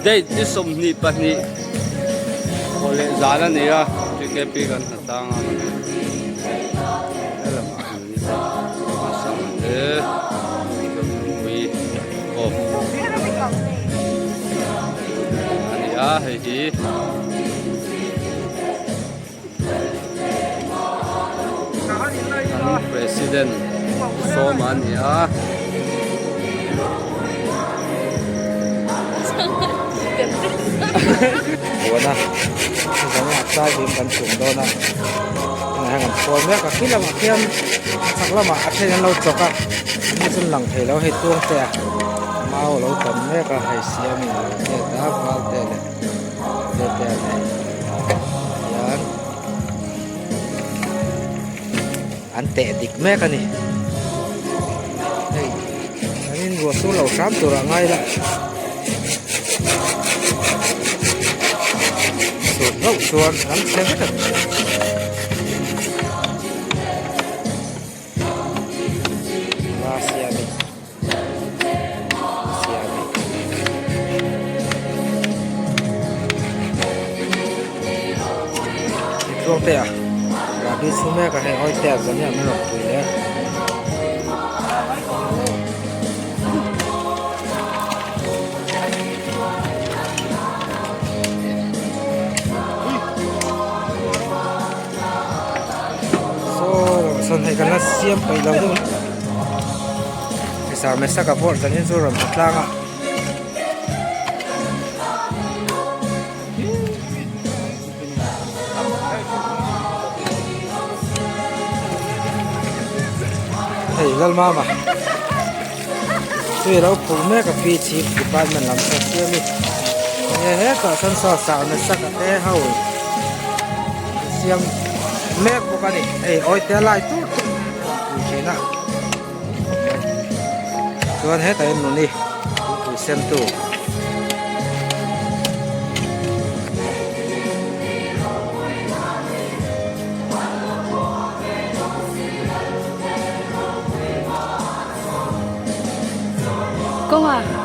Date ni 22 thawh leh zan a ni a TKP kan hna tlang a helamah an ni a sam te pui off a ni a hei hi. Kan president Sawma a ni a. Buana zan ah chai hlim kan chhum dawn a tunah hian kan khawl mek a khi lamah khian chhak lamah a then an lo chawk a an chu lang thei lo hei tuang te a mau a lo tam mek a hei siamin a lo chet a val te leh. Hian an teh dik mek a ni hei an in ruah sur lo hram tur ah ngai la sur hlauh chuan an chhe vek a ni. Tluangte a rahbi chhu mek a hei hawi te a zan hian min rawn pui leh a. Saw sawn hei kan la siam peih lo deuh. Hisa Mesaka pawh zanin chu rawn hmu tlang a. Hei Lalmama chu i lo phur mek a pi chief department lam pawh siam i he hetah sawn saw sah Mesaka te ho siam mek bawk a ni hei awite lai tur tur pui thin a. Chuan hetah hian nuni thingpui sem tu Kawnga.